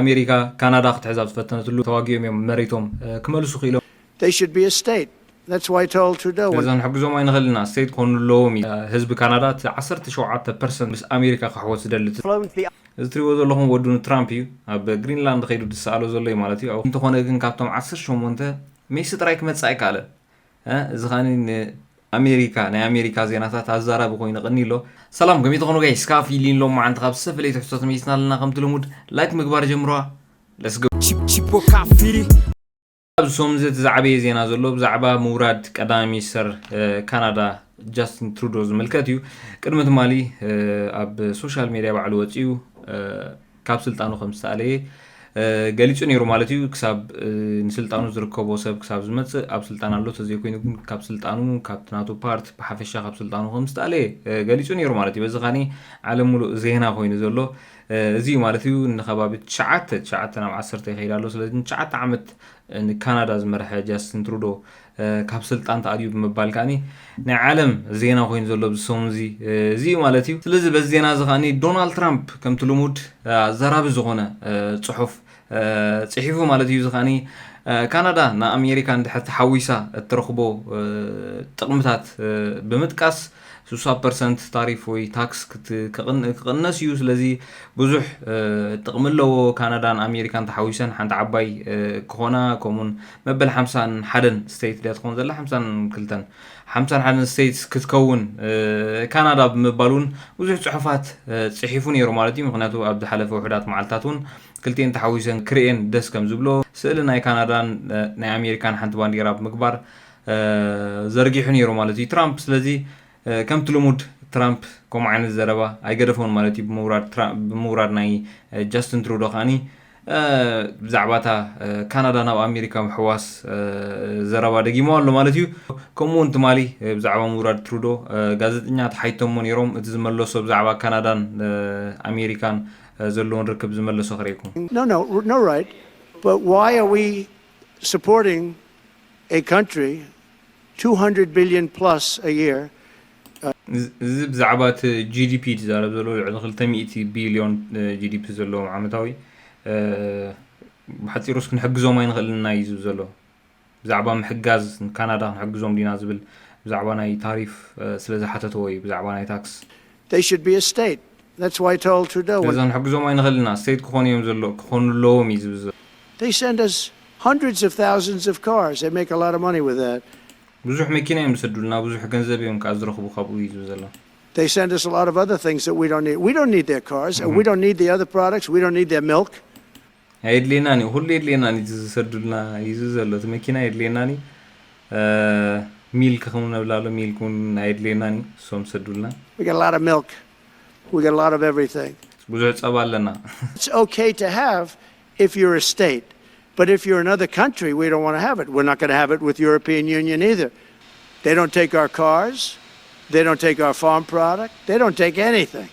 ኣሜሪካ ካናዳ ክትሕዝ ኣብ ዝፈተነትሉ ተዋጊኦም እዮም መሬቶም ክመልሱ ክኢሎም። They should be a state. That's why I told Trudeau. ገዛ ንሕግዞም ኣይንኽእልና፣ ስቴት ክኾኑ ኣለዎም እዩ። ህዝቢ ካናዳ እቲ ዓሰርተ ሸውዓተ ፐርሰንት ምስ ኣሜሪካ ክሕወስ ዝደሊ። እዚ ትሪእዎ ዘለኹም ወዱ ንትራምፕ እዩ። ኣብ ግሪንላንድ ከይዱ ዝሰኣሎ ዘሎ እዩ ማለት እዩ። እንተኾነ ግን ካብቶም ዓሰርተ ሸሞንተ ሜሲ ጥራይ ክመጽእ ኣይከኣለን። እዚ ኸኒ ንኣሜሪካ ናይ ኣሜሪካ ዜናታት ኣዛራቢ ኮይኑ ቀኒ ኣሎ። ሰላም፣ ከመይ ትኾኑ ጋይስ? ካብ ፊሊን ሎም መዓንቲ ካብ ሰፈለይ ትሕዝቶት መይስና ኣለና። ከምቲ ልሙድ ላይክ ምግባር ጀምሯ። ለስጎ። Chip- Chipo Kafiri. ኣብ ሶምዚ እቲ ዝዓበየ ዜና ዘሎ ብዛዕባ ምውራድ ቀዳማይ ሚኒስተር ካናዳ ጃስቲን ትሩዶ ዝምልከት እዩ። ቅድሚ ትማሊ ኣብ ሶሻል ሜድያ ባዕሉ ወፂኡ ካብ ስልጣኑ ከም ዝተኣለየ ገሊፁ ነይሩ ማለት እዩ። ክሳብ ንስልጣኑ ዝርከቦ ሰብ ክሳብ ዝመፅእ ኣብ ስልጣን ኣሎ፣ ተዘይኮይኑ ግን ካብ ስልጣኑ ካብቲ ናቱ ፓርት ብሓፈሻ ካብ ስልጣኑ ከም ዝተኣለየ ገሊፁ ነይሩ ማለት እዩ። በዚ ካኒ ዓለም ሙሉእ ዜና ኮይኑ ዘሎ እዚ እዩ ማለት እዩ። ንከባቢ ትሽዓተ ትሽዓተ ናብ ዓሰርተ ይኸይድ ኣሎ። ስለዚ ንትሽዓተ ዓመት ንካናዳ ዝመርሐ ጃስቲን ትሩዶ ካብ ስልጣን ተኣልዩ ብምባል ከዓኒ ናይ ዓለም ዜና ኮይኑ ዘሎ ኣብዚ ሰሙን እዚ እዚ እዩ ማለት እዩ። ስለዚ በዚ ዜና እዚ ከዓኒ ዶናልድ ትራምፕ ከምቲ ልሙድ ኣዘራቢ ዝኾነ ፅሑፍ ፅሒፉ ማለት እዩ። እዚ ከዓኒ ካናዳ ንኣሜሪካ እንድሕር ተሓዊሳ እትረኽቦ ጥቕምታት ብምጥቃስ ስሳ ፐርሰንት ታሪፍ ወይ ታክስ ክቕነስ እዩ። ስለዚ ብዙሕ ጥቕሚ ኣለዎ። ካናዳን ኣሜሪካን ተሓዊሰን ሓንቲ ዓባይ ክኾና፣ ከምኡውን መበል ሓምሳን ሓደን ስቴት ድያ ትኾን ዘላ፣ ሓምሳን ክልተን ሓምሳን ሓደን ስቴትስ ክትከውን ካናዳ ብምባል እውን ብዙሕ ፅሑፋት ፅሒፉ ነይሩ ማለት እዩ። ምክንያቱ ኣብ ዝሓለፈ ውሕዳት መዓልታት እውን ክልቲኤን ተሓዊሰን ክርእየን ደስ ከም ዝብሎ ስእሊ ናይ ካናዳን ናይ ኣሜሪካን ሓንቲ ባንዲራ ብምግባር ዘርጊሑ ነይሩ ማለት እዩ ትራምፕ። ስለዚ ከምቲ ልሙድ ትራምፕ ከምኡ ዓይነት ዘረባ ኣይገደፎን ማለት እዩ። ብምውራድ ናይ ጃስትን ትሩዶ ከዓኒ ብዛዕባ እታ ካናዳ ናብ ኣሜሪካ ምሕዋስ ዘረባ ደጊሞ ኣሎ ማለት እዩ። ከምኡ እውን ትማሊ ብዛዕባ ምውራድ ትሩዶ ጋዜጠኛ ተሓይቶሞ ነይሮም። እቲ ዝመለሶ ብዛዕባ ካናዳን ኣሜሪካን ዘለውን ርክብ ዝመለሶ ክርእየኩም። No, no, no, right. But why are we supporting a country two hundred billion plus a year? እዚ ብዛዕባ እቲ ጂዲፒ ዝዛረብ ዘሎ ልዕሊ ክልተ ሚእቲ ቢልዮን ጂዲፒ ዘለዎም ዓመታዊ ብሓፂሩስ ክንሕግዞም ኣይንኽእልና እዩ ዝብል ዘሎ። ብዛዕባ ምሕጋዝ ካናዳ ክንሕግዞም ዲና ዝብል ብዛዕባ ናይ ታሪፍ ስለ ዝሓተትዎ እዩ፣ ብዛዕባ ናይ ታክስ። They should be a state. That's why I told Trudeau. ገዛ ንሕግዞም ኣይንኽእልና፣ ስቴት ክኾኑ እዮም ዘሎ ክኾኑ ኣለዎም እዩ ዝብል ዘሎ። They send us hundreds of thousands of cars. They make a lot of money with that. ብዙሕ መኪና እዮም ዝሰዱልና፣ ብዙሕ ገንዘብ እዮም ከዓ ዝረኽቡ ካብኡ እዩ ዝብል ዘሎ። They send us a lot of other things that we don't need. We don't need their cars, and we don't need the other products. We don't need their milk. ኣየድልየናን እዩ፣ ኩሉ የድልየናን እዩ ዝሰዱልና እዩ ዝብል ዘሎ። እቲ መኪና የድልየናን እዩ። ሚልክ ከም ነብላሎ ሚልክ እውን ኣየድልየናን እዩ፣ እሶም ዝሰዱልና። We got a lot of milk. We got a lot of everything. ብዙሕ ፀባ ኣለና። It's okay to have if you're a state. But if you're another country, we don't want to have it. We're not going to have it with European Union either. They don't take our cars. They don't take our farm product. They don't take anything.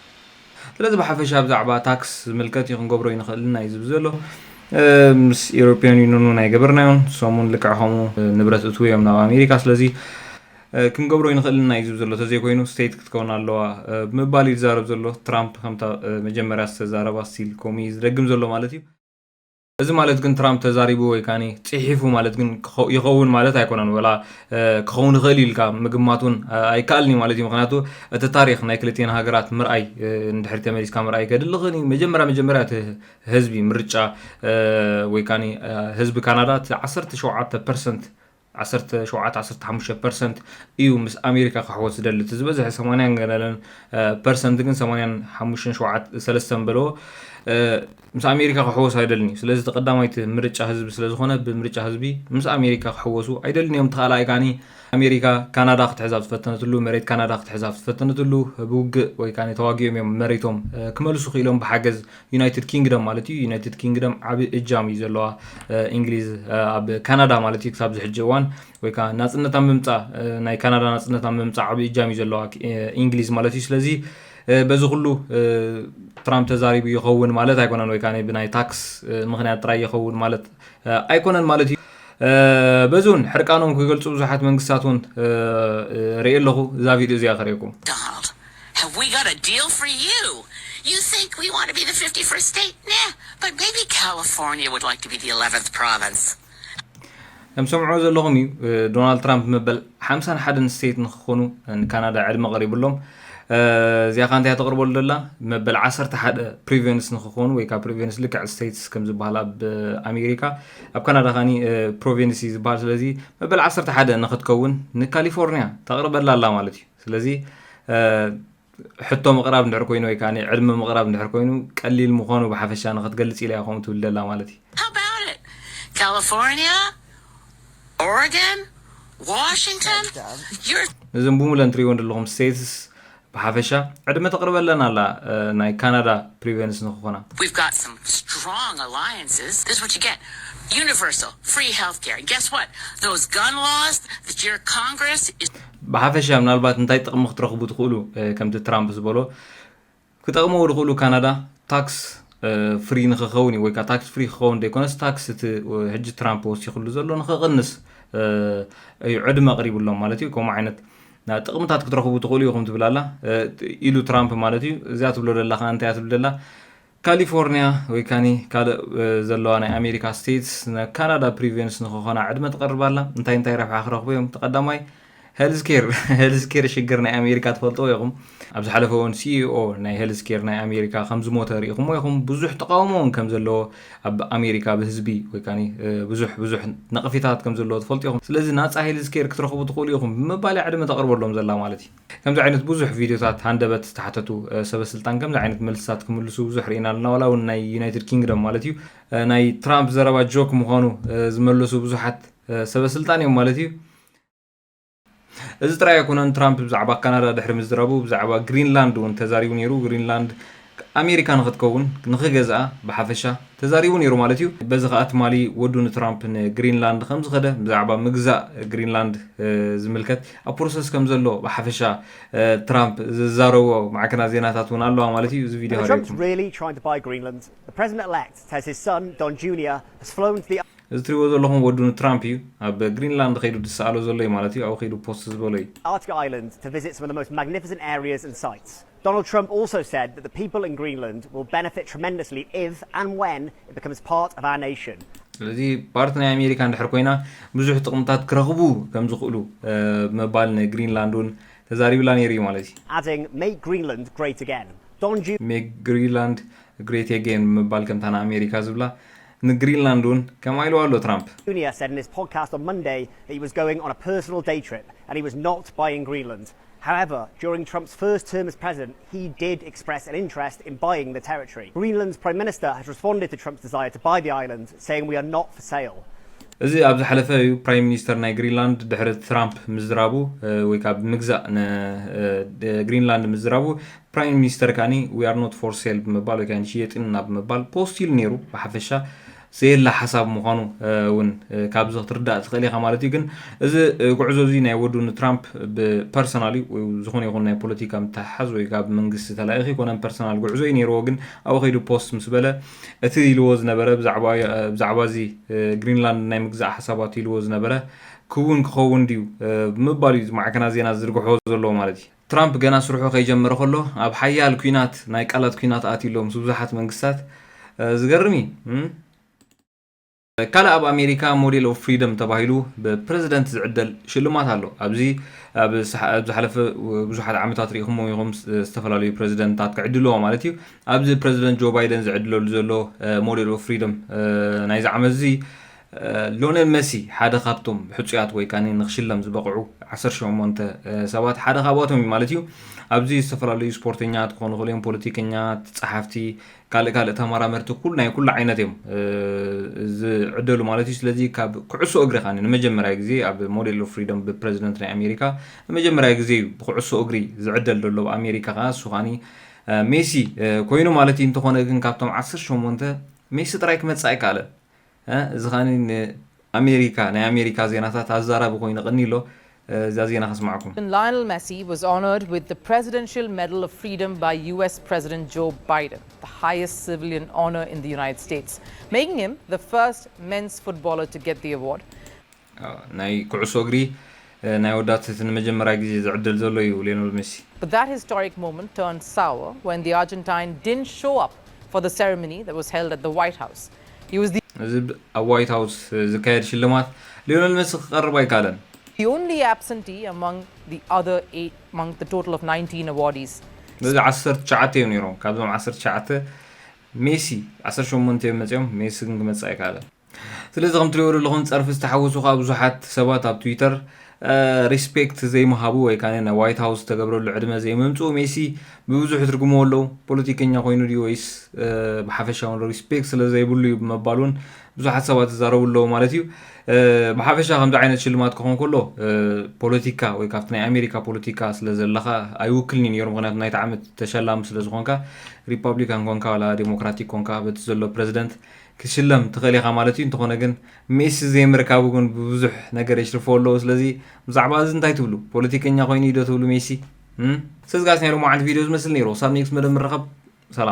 ስለዚ ብሓፈሻ ብዛዕባ ታክስ ዝምልከት እዩ፣ ክንገብሮ ይንኽእልና እዩ ዝብል ዘሎ። ምስ ኤሮፒያን ዩኒን እውን ኣይገበርናዮን፣ እሶም እውን ልክዕ ከምኡ ንብረት እትው እዮም ናብ ኣሜሪካ። ስለዚ ክንገብሮ ይንኽእልና እዩ ዝብል ዘሎ። ተዘይኮይኑ ስቴት ክትከውን ኣለዋ ብምባል እዩ ዝዛረብ ዘሎ ትራምፕ። ከምታ መጀመርያ ዝተዛረባ ስቲል ከምኡ እዩ ዝደግም ዘሎ ማለት እዩ። እዚ ማለት ግን ትራምፕ ተዛሪቡ ወይ ካኒ ፅሒፉ ማለት ግን ይኸውን ማለት ኣይኮነን። ወላ ክኸውን ይኽእል ኢልካ ምግማት እውን ኣይከኣልን እዩ ማለት እዩ። ምክንያቱ እቲ ታሪክ ናይ ክልቲኤን ሃገራት ምርኣይ እንድሕር ተመሊስካ ምርኣይ ከድልኽን እዩ። መጀመርያ መጀመርያ እቲ ህዝቢ ምርጫ ወይ ካኒ ህዝቢ ካናዳ እቲ ዓሰርተ ሸውዓተ ፐርሰንት ዓሰርተ ሸውዓተ ዓሰርተ ሓሙሽተ ፐርሰንት እዩ ምስ ኣሜሪካ ክሕወስ ዝደሊ። እቲ ዝበዝሐ ሰማንያን ገለለን ፐርሰንት ግን ሰማንያን ሓሙሽተን ሸውዓተ ሰለስተን በለዎ ምስ ኣሜሪካ ክሕወስ ኣይደልን እዩ። ስለዚ እቲ ቀዳማይ እቲ ምርጫ ህዝቢ ስለ ዝኾነ ብምርጫ ህዝቢ ምስ ኣሜሪካ ክሕወሱ ኣይደልን እዮም። ተኻልኣይ ካኒ ኣሜሪካ ካናዳ ክትሕዝ ኣብ ዝፈተነትሉ፣ መሬት ካናዳ ክትሕዝ ኣብ ዝፈተነትሉ ብውግእ ወይ ካኒ ተዋጊኦም እዮም መሬቶም ክመልሱ ክኢሎም ብሓገዝ ዩናይትድ ኪንግደም ማለት እዩ። ዩናይትድ ኪንግደም ዓቢ እጃም እዩ ዘለዋ እንግሊዝ ኣብ ካናዳ ማለት እዩ። ክሳብ ዝሕጂ እዋን ወይ ከዓ ናፅነታ ምምፃእ ናይ ካናዳ ናፅነታ ምምፃእ ዓቢ እጃም እዩ ዘለዋ እንግሊዝ ማለት እዩ። ስለዚ በዚ ኩሉ ትራምፕ ተዛሪቡ ይኸውን ማለት ኣይኮነን፣ ወይ ከዓ ብናይ ታክስ ምክንያት ጥራይ ይኸውን ማለት ኣይኮነን ማለት እዩ። በዚ እውን ሕርቃኖም ክገልፁ ብዙሓት መንግስታት እውን ርኢ ኣለኹ። እዛ ቪድዮ እዚኣ ከርእየኩም። Donald, have we got a deal for you? You think we want to be the fifty-first state? Nah, but maybe California would like to be the eleventh province. ከም ሰምዖ ዘለኹም እዩ። ዶናልድ ትራምፕ መበል ሓምሳን ሓደን ስቴት ንክኾኑ ንካናዳ ዕድመ ቀሪቡሎም። እዚኣ ከ እንታይ ተቕርበሉ ደላ? መበል ዓሰርተ ሓደ ፕሪቨንስ ንክኾኑ ወይ ከዓ ፕሪቨንስ ልክዕ ስቴትስ ከም ዝበሃል ኣብ ኣሜሪካ፣ ኣብ ካናዳ ከኒ ፕሮቪንስ እዩ ዝበሃል። ስለዚ መበል ዓሰርተ ሓደ ንክትከውን ንካሊፎርኒያ ተቕርበላ ኣላ ማለት እዩ። ስለዚ ሕቶ ምቕራብ እንድሕር ኮይኑ ወይ ከዓ ዕድመ ምቕራብ እንድሕር ኮይኑ ቀሊል ምዃኑ ብሓፈሻ ንክትገልፅ ኢላ እያ ከምኡ ትብል ደላ ማለት እዩ። How about it? California, Oregon, Washington. You're እዞም ብሙለን ትሪእዎ ዘለኹም ስቴትስ ብሓፈሻ ዕድመ ተቕርበለን ኣላ። ናይ ካናዳ ፕሪቨንስ ንክኾና We've got some strong alliances. This is what you get. Universal, free healthcare. And guess what? Those gun laws that your Congress is ብሓፈሻ ምናልባት እንታይ ጥቕሚ ክትረኽቡ ትኽእሉ? ከምቲ ትራምፕ ዝበሎ ክጠቕመው ዝኽእሉ ካናዳ ታክስ ፍሪ ንክኸውን እዩ። ወይ ከዓ ታክስ ፍሪ ክኸውን ዘይኮነስ ታክስ እቲ ሕጂ ትራምፕ ወሲኽሉ ዘሎ ንክቕንስ እዩ ዕድመ ኣቕሪቡሎም ማለት እዩ። ከምኡ ዓይነት ጥቕምታት ክትረኽቡ ትኽእሉ ኢኹም ትብል ኣላ ኢሉ ትራምፕ ማለት እዩ። እዚኣ ትብሎ ደላ ከዓ እንታይ እያ ትብል ደላ? ካሊፎርኒያ ወይ ካኒ ካልእ ዘለዋ ናይ ኣሜሪካ ስቴትስ ንካናዳ ፕሪቨንስ ንክኾና ዕድመ ትቐርብ ኣላ። እንታይ እንታይ ረብሓ ክረኽቡ እዮም? ተቐዳማይ ሄልዝ ኬር ሄልዝ ኬር ሽግር ናይ ኣሜሪካ ትፈልጥዎ ኢኹም። ኣብ ዝሓለፈ እውን ሲኢኦ ናይ ሄልዝ ኬር ናይ ኣሜሪካ ከም ዝሞተ ርኢኹሞ ኢኹም። ብዙሕ ተቃውሞ እውን ከም ዘለዎ ኣብ ኣሜሪካ ብህዝቢ ወይ ከዓ ብዙሕ ብዙሕ ነቕፊታት ከም ዘለዎ ትፈልጡ ኢኹም። ስለዚ ናፃ ሄልዝ ኬር ክትረኽቡ ትኽእሉ ኢኹም ብምባል ዕድመ ተቕርበሎም ዘላ ማለት እዩ። ከምዚ ዓይነት ብዙሕ ቪዲዮታት ሃንደበት ዝተሓተቱ ሰበስልጣን ከምዚ ዓይነት መልስታት ክምልሱ ብዙሕ ርኢና ኣለና። ዋላ እውን ናይ ዩናይትድ ኪንግደም ማለት እዩ። ናይ ትራምፕ ዘረባ ጆክ ምዃኑ ዝመለሱ ብዙሓት ሰበስልጣን እዮም ማለት እዩ። እዚ ጥራይ ኣይኮነን። ትራምፕ ብዛዕባ ካናዳ ድሕሪ ምዝራቡ ብዛዕባ ግሪንላንድ እውን ተዛሪቡ ነይሩ። ግሪንላንድ ኣሜሪካ ንክትከውን ንክገዝኣ ብሓፈሻ ተዛሪቡ ነይሩ ማለት እዩ። በዚ ከዓ ትማሊ ወዱ ንትራምፕ ንግሪንላንድ ከም ዝኸደ ብዛዕባ ምግዛእ ግሪንላንድ ዝምልከት ኣብ ፕሮሰስ ከም ዘሎ ብሓፈሻ ትራምፕ ዝዛረቦ ማዕከናት ዜናታት እውን ኣለዋ ማለት እዩ። እዚ ቪዲዮ Trump's really trying to buy Greenland. The president-elect says his son, Don Junior, has flown to the እዚ ትሪእዎ ዘለኹም ወዱ ንትራምፕ እዩ። ኣብ ግሪንላንድ ከይዱ ዝሰኣሎ ዘሎ እዩ ማለት እዩ። ኣብኡ ከይዱ ፖስት ዝበሎ እዩ። Arctic island to visit some of the most magnificent areas and sites. Donald Trump also said that the people in Greenland will benefit tremendously if and when it becomes part of our nation. ስለዚ ፓርቲ ናይ ኣሜሪካ እንድሕር ኮይና ብዙሕ ጥቕምታት ክረኽቡ ከም ዝኽእሉ ምባል ንግሪንላንድ እውን ተዛሪብላ ነይሩ እዩ ማለት እዩ። Adding, "Make Greenland great again." Don Ju- ሜክ ግሪንላንድ ግሬት ኤጌን ብምባል ከምታ ንኣሜሪካ ዝብላ ንግሪንላንድ እውን ከምኣ ኢልዋ ኣሎ ትራምፕ። Junior said in his podcast on Monday that he was going on a personal day trip and he was not buying Greenland. However, during Trump's first term as president, he did express an interest in buying the territory. Greenland's prime minister has responded to Trump's desire to buy the island, saying, "We are not for sale." እዚ ኣብ ዝሓለፈ እዩ ፕራይም ሚኒስተር ናይ ግሪንላንድ ድሕሪ ትራምፕ ምዝራቡ ወይ ካብ ምግዛእ ግሪንላንድ ምዝራቡ ፕራይም ሚኒስተር ካኒ we are not for sale ብምባል ወይ ከዓ ንሽየጥ ኢና ብምባል ፖስት ኢሉ ነይሩ። ብሓፈሻ ዘየላ ሓሳብ ምዃኑ እውን ካብዚ ክትርዳእ ትኽእል ኢኻ ማለት እዩ። ግን እዚ ጉዕዞ እዚ ናይ ወዱ ንትራምፕ ብፐርሰናል እዩ። ዝኾነ ይኹን ናይ ፖለቲካ ምትሕሓዝ ወይ ካብ መንግስቲ ተላኢኺ ይኮነን ፐርሰናል ጉዕዞ እዩ ነይርዎ። ግን ኣብኡ ከይዱ ፖስት ምስ በለ እቲ ኢልዎ ዝነበረ ብዛዕባ እዚ ግሪንላንድ ናይ ምግዛእ ሓሳባት ኢልዎ ዝነበረ ክውን ክኸውን ድዩ ብምባል እዩ ማዕከናት ዜና ዝዝርግሕዎ ዘለዎ ማለት እዩ። ትራምፕ ገና ስርሑ ከይጀመረ ከሎ ኣብ ሓያል ኲናት ናይ ቃላት ኲናት ኣትዩ ኣሎ ምስ ብዙሓት መንግስታት። ዝገርም እዩ። ካልእ ኣብ ኣሜሪካ ሞዴል ኦፍ ፍሪደም ተባሂሉ ብፕረዚደንት ዝዕደል ሽልማት ኣሎ። ኣብዚ ኣብ ዝሓለፈ ብዙሓት ዓመታት ርኢኹሞ ኢኹም። ዝተፈላለዩ ፕረዚደንታት ክዕድልዎ ማለት እዩ። ኣብዚ ፕረዚደንት ጆ ባይደን ዝዕድለሉ ዘሎ ሞዴል ኦፍ ፍሪደም ናይዚ ዓመት እዚ ሎነል መሲ ሓደ ካብቶም ሕፁያት ወይ ከዓ ንክሽለም ዝበቕዑ ዓሰርተ ሸሞንተ ሰባት ሓደ ካብኣቶም እዩ ማለት እዩ። ኣብዚ ዝተፈላለዩ ስፖርተኛት ክኾኑ ይኽእሉ እዮም፣ ፖለቲከኛት፣ ፀሓፍቲ፣ ካልእ ካልእ ተመራመርቲ ኩል ናይ ኩሉ ዓይነት እዮም ዝዕደሉ ማለት እዩ። ስለዚ ካብ ኩዕሶ እግሪ ከዓ ንመጀመርያ ግዜ ኣብ ሞዴል ኦፍ ፍሪደም ብፕረዚደንት ናይ ኣሜሪካ ንመጀመርያ ግዜ እዩ ብኩዕሶ እግሪ ዝዕደል ዘሎ ኣብ ኣሜሪካ ከዓ እሱ ከዓ ሜሲ ኮይኑ ማለት እዩ። እንተኾነ ግን ካብቶም ዓሰርተ ሸሞንተ ሜሲ ጥራይ ክመፅእ ኣይከኣለን። እዚ ከዓ ንኣሜሪካ ናይ ኣሜሪካ ዜናታት ኣዛራቢ ኮይኑ ቀኒ ኣሎ። እዛ ዜና ከስማዕኩም። Lionel Messi was honored with the Presidential Medal of Freedom by U S President Joe Biden, the highest civilian honor in the United States, making him the first men's footballer to get the award. ናይ ኩዕሶ እግሪ ናይ ወዳት እቲ ንመጀመርያ ግዜ ዝዕደል ዘሎ እዩ ሊዮነል ሜሲ። But that historic moment turned sour when the Argentine didn't show up for the ceremony that was held at the White House. He was the እዚ ኣብ ዋይት ሃውስ ዝካየድ ሽልማት ሊዮነል ሜሲ ክቐርብ ኣይካለን። the only absentee among the other eight, among the total of nineteen awardees. እዚ ዓሰርተ ትሽዓተ እዮም ነይሮም። ካብዞም ዓሰርተ ትሽዓተ ሜሲ ዓሰርተ ሸሞንተ እዮም መፂኦም። ሜሲ ግን ክመፅእ ኣይካለን። ስለዚ ከም ትሪእዎ ዘለኹም ጸርፊ ዝተሓወሱ ከዓ ብዙሓት ሰባት ኣብ ትዊተር ሪስፔክት ዘይምሃቡ ወይ ከዓ ናብ ዋይት ሃውስ ዝተገብረሉ ዕድመ ዘይምምፅኡ ሜሲ ብብዙሕ ይትርጉምዎ ኣለዉ። ፖለቲከኛ ኮይኑ ድዩ ወይስ ብሓፈሻ እውን ሪስፔክት ስለ ዘይብሉ እዩ ብምባል እውን ብዙሓት ሰባት ይዛረቡ ኣለዉ ማለት እዩ። ብሓፈሻ ከምዚ ዓይነት ሽልማት ክኾን ከሎ ፖለቲካ ወይ ካብቲ ናይ ኣሜሪካ ፖለቲካ ስለ ዘለኻ ኣይውክልን እዩ ነይሩ። ምክንያቱ ናይቲ ዓመት ተሸላሚ ስለ ዝኾንካ ሪፓብሊካን ኮንካ ዋላ ዴሞክራቲክ ኮንካ በቲ ዘሎ ፕረዚደንት ክትሽለም ትኽእል ኢኻ ማለት እዩ። እንተኾነ ግን ሜሲ ዘይምርካቡ ግን ብብዙሕ ነገር የሽርፎ ኣለዎ። ስለዚ ብዛዕባ እዚ እንታይ ትብሉ? ፖለቲከኛ ኮይኑ እዩ ዶ ትብሉ ሜሲ? እም? ስለዚ ጋይስ ናይ ሎማዓንቲ ቪድዮ ዝመስል ነይሩ። ክሳብ ኔክስት መደብ ንራኸብ። ሰላም።